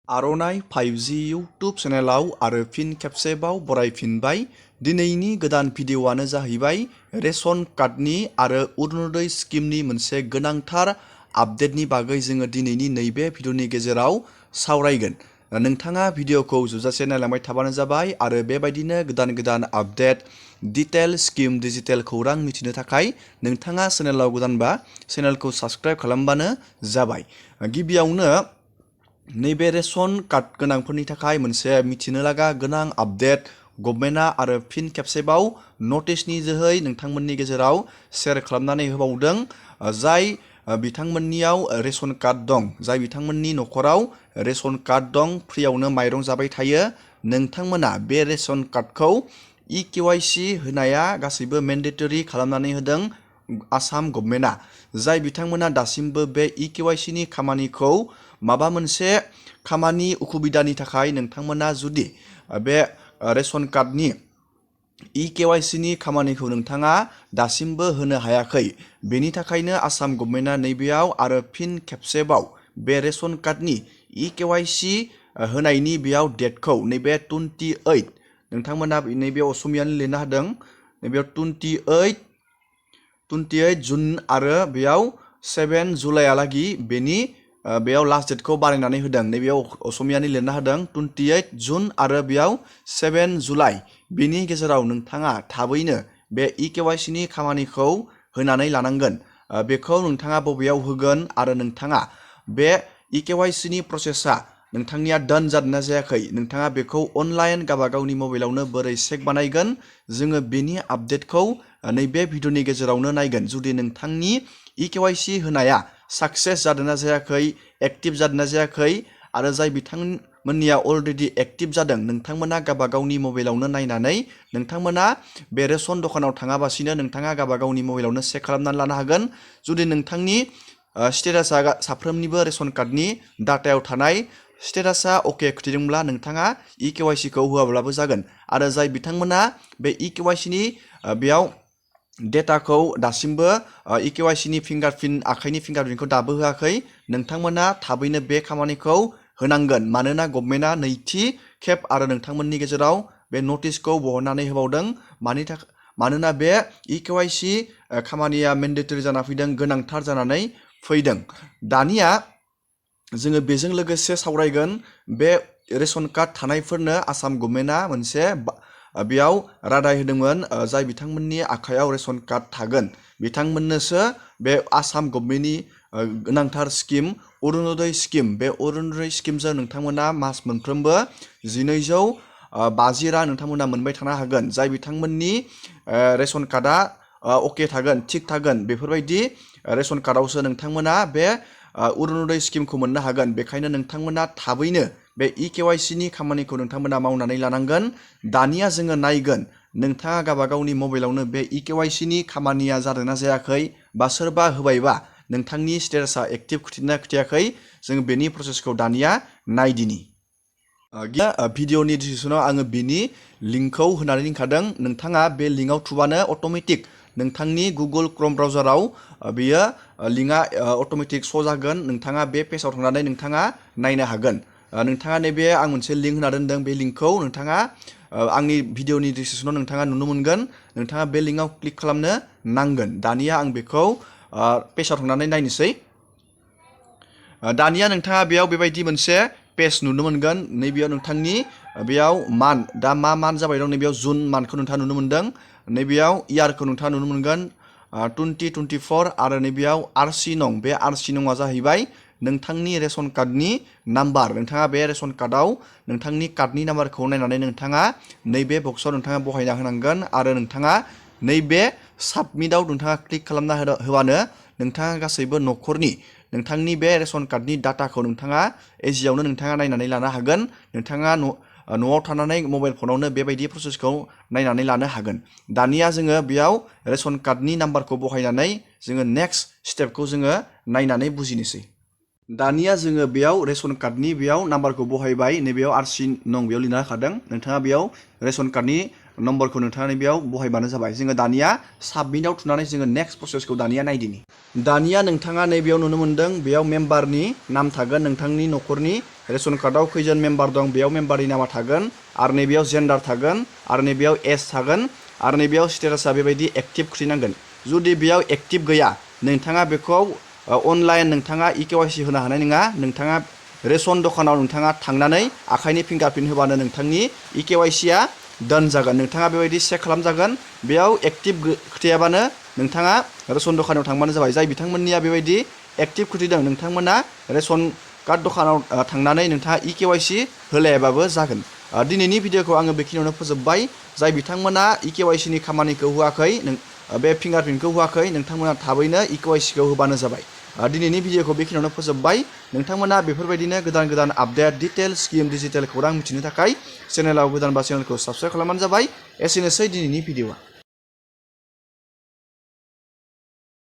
आर'नाइ 5G YouTube चेनेलाव आरो फिन खेबसेबाव बरायफिनबाय। दिनैनि गोदान भिडिअ'आनो जाहैबाय रेशन कार्डनि आरो अरुणोदय स्किमनि मोनसे गोनांथार आपडेटनि बागै जोङो दिनैनि नैबे भिडिअ'नि गेजेराव सावरायगोन। नोंथाङा भिडिअ'खौ जोबजासे नायलांबाय थाबानो जाबाय आरो बेबायदिनो गोदान गोदान आपडेट डिटेल स्किम डिजिटेल खौरां मिथिनो थाखाय नोंथाङा चेनेलाव गोदानबा चेनेलखौ साबस्क्राइब खालामबानो जाबाय। गिबियावनो नैबे रेशन कार्ड गोनांफोरनि थाखाय मोनसे मिथिनो लागा गोनां आपडेट गभर्नमेन्टआ आरो फिन खेबसेबाव नटिसनि जोहै नोंथांमोननि गेजेराव शेयार खालामनानै होबावदों। जाय बिथांमोननियाव रेशन कार्ड दं, जाय बिथांमोननि न'खराव रेशन कार्ड दं, फ्रियावनो माइरं जाबाय थायो, नोंथांमोना बे रेशन कार्डखौ EKYC होनाया गासैबो मेन्डेटरि खालामनानै होदों आसाम गभर्नमेन्टआ। जाय बिथांमोना दासिमबो बे EKYC नि खामानिखौ माबा मोनसे खामानि उसुबिदानि थाखाय नोंथांमोना जुदि बे रेशन कार्डनि EKYC नि खामानिखौ नोंथाङा दासिमबो होनो हायाखै, बेनि थाखायनो आसाम गभर्नमेन्टआ नैबेयाव आरो फिन खेबसेबाव बे रेशन कार्डनि EKYC होनायनि बेयाव डेटखौ नैबे 28 नोंथांमोना नैबे असमियानि लिरना होदों, नैबेयाव 28 जुन आरो बेयाव 7 जुलाइहालागि बेनि बेयाव लास्ट डेटखौ बानायनानै होदों। नैबेयाव असमियानि लिरना होदों 28 जुन आरो बेयाव 7 जुलाइ। बेनि गेजेराव नोंथाङा थाबैनो बे EKYC नि खामानिखौ होनानै लानांगोन। बेखौ नोंथाङा बबेयाव होगोन आरो नोंथाङा बे EKYC नि प्रसेसा नोंथांनिया डान जादोंना जायाखै, नोंथाङा बेखौ अनलाइन गावबागावनि मबाइलावनो बोरै चेक बानायगोन, जोङो बेनि आपडेटखौ नैबे भिडिअ'नि गेजेरावनो नायगोन। जुदि नोंथांनि EKYC होनाया साक्सेस जादोंना जायाखै, एक्टिभ जादोंना जायाखै, आरो जाय बिथांमोननिया अलरेडि एक्टिभ जादों, नोंथांमोना गावबागावनि मबाइलावनो नायनानै नोंथांमोना बे रेशन दखानाव थाङाबासिनो नोंथाङा गावबागावनि मबाइलावनो चेक खालामनानै लानो हागोन। जुदि नोंथांनि स्टेटासा साफ्रोमनिबो रेशन कार्डनि डाटायाव थानाय स्टेटासा अके खिथिदोंब्ला नोंथाङा EKYC खौ होआब्लाबो जागोन। आरो जाय बिथांमोना बे EKYC नि बेयाव डेटाखौ दासिमबो EKYC नि फिंगारप्रिन्ट आखाइनि फिंगारप्रिन्टखौ दाबो होआखै, नोंथांमोना थाबैनो बे खामानिखौ होनांगोन। मानोना गभर्नमेन्टआ नैथि खेब आरो नोंथांमोननि गेजेराव बे नटिसखौ बहननानै होबावदों। मानोना बे EKYC खामानिया मेन्डेटरि जाना फैदों, गोनांथार जानानै फैदों। दानिया जोङो बेजों लोगोसे सावरायगोन बे रेशन कार्ड थानायफोरनो आसाम गभर्नमेन्टआ मोनसे बेयाव रादाय होदोंमोन। जाय बिथांमोननि आखायाव रेशन कार्ड थागोन बिथांमोननोसो बे आसाम गभर्नमेन्टनि गोनांथार स्किम अरुणोदय स्किम, बे अरुणोदय स्किमजों नोंथांमोना मास मोनफ्रोमबो 1250 रां नोंथांमोना मोनबाय थानो हागोन। जाय बिथांमोननि रेशन कार्डआ अके थागोन, थिग थागोन, बेफोरबायदि रेशन कार्डआवसो नोंथांमोना बे अरुणोदय स्किमखौ मोननो हागोन। बेखायनो नोंथांमोना थाबैनो बे EKYC नि खामानिखौ नोंथांमोना मावनानै लानांगोन। दानिया जोङो नायगोन नोंथाङा गावबागावनि मबाइलावनो बे EKYC नि खामानिया जादोंना जायाखै, बा सोरबा होबायबा नोंथांनि स्टेटासा एक्टिभ खिथिना खिथियाखै, जों बेनि प्रसेसखौ दानिया नायदिनि। भिडिअ'नि डिसक्रिपसनाव आङो बेनि लिंकखौ होनानै दोनखादों। नोंथाङा बे लिंकआव थुबानो अट'मेटिक नोंथांनि गुगोल क्रोम ब्राउजाराव बेयो लिंकआ अट'मेटिक श' जागोन। नोंथाङा बे पेजाव थांनानै नोंथाङा नायनो हागोन। नोंथाङा नैबे आं मोनसे लिंक होना दोनदों, बे लिंकखौ नोंथाङा आंनि भिडिअ'नि डिसक्रिपसनाव नोंथाङा नुनो मोनगोन। नोंथाङा बे लिंकआव क्लिक खालामनो नांगोन। दानिया आं बेखौ पेजाव थांनानै नायनोसै। दानिया नोंथाङा बेयाव बेबायदि मोनसे पेज नुनो मोनगोन। नैबेयाव नोंथांनि बेयाव मान्थ, दा मा मान्थ जाबाय दं, नैबेयाव जुन मान्थखौ नोंथाङा नुनो मोनदों। नैबेयाव इयारखौ नोंथाङा नुनो मोनगोन 2024, आरो नैबेयाव RC नं, बे RC नङा जाहैबाय नोंथांनि रेशन कार्डनि नाम्बार। नोंथाङा बे रेशन कार्डआव नोंथांनि कार्डनि नाम्बारखौ नायनानै नोंथाङा नैबे बक्सआव नोंथाङा बहायना होनांगोन। आरो नोंथाङा नैबे साबमिटआव नोंथाङा क्लिक खालामना होबानो नोंथाङा गासैबो न'खरनि नोंथांनि बे रेशन कार्डनि डाटाखौ नोंथाङा इजियावनो नोंथाङा नायनानै लानो हागोन। नोंथाङा न'आव थानानै मबाइल फनावनो बेबायदि प्रसेसखौ नायनानै लानो हागोन। दानिया जोङो बेयाव रेशन कार्डनि नाम्बारखौ बहायनानै जोङो नेक्स्ट स्टेपखौ जोङो नायनानै बुजिनोसै। दानिया जोङो बेयाव रेशन कार्डनि बेयाव नाम्बारखौ बहायबाय। नैबेयाव RC नं बेयाव लिरना होखादों। नोंथाङा बेयाव रेशन कार्डनि नम्बरखौ नोंथाङा बेयाव बहायबानो जाबाय। जोङो दानिया साबमिटआव थुनानै जोङो नेक्स्ट प्रसेसखौ दानिया नायदिनि। दानिया नोंथाङा नैबेयाव नुनो मोनदों बेयाव मेम्बारनि नाम थागोन, नोंथांनि न'खरनि रेशन कार्डआव खैजोन मेम्बार दं बेयाव मेम्बारनि नामा थागोन, आरो नैबेयाव जेन्डार थागोन, आरो नैबेयाव एज थागोन, आरो नैबेयाव स्टेटासा बेबायदि एक्टिभ खुथिनांगोन। जुदि बेयाव एक्टिभ गैया नोंथाङा बेखौ अनलाइन नोंथाङा इकेवाइसि होनो हानाय नङा। नोंथाङा रेशन दखानाव नोंथाङा थांनानै आखाइनि फिंगारप्रिन्ट होबानो नोंथांनि इकेवाइसिया डान जागोन। नोंथाङा बेबायदि चेक खालामजागोन। बेयाव एक्टिभ खोथायाबानो नोंथाङा रेशन दखानाव थांबानो जाबाय। जाय बिथांमोननिया बेबायदि एक्टिभ खोथैदों नोंथांमोना रेशन कार्ड दखानाव थांनानै नोंथाङा इकेवाइसि होलायाबाबो जागोन। दिनैनि भिडिअखौ आङो बेखिनियावनो फोजोबबाय। जाय बिथांमोना इकेवाइसिनि खामानिखौ होआखै, बे फिंगारप्रिन्टखौ होआखै, नोंथांमोना थाबैनो इकेवाइसिखौ होबानो जाबाय। दिनैनि भिडिअखौ बेखिनियावनो फोजोबबाय। नोंथांमोना बेफोरबायदिनो गोदान गोदान आपडेट, डिटेल, स्किम, डिजिटेल खौरां मिथिनो थाखाय चेनेलाव गोदानबा चेनेलखौ साबस्क्राइब खालामबानो जाबाय। एसेनोसै दिनैनि भिडिअआ।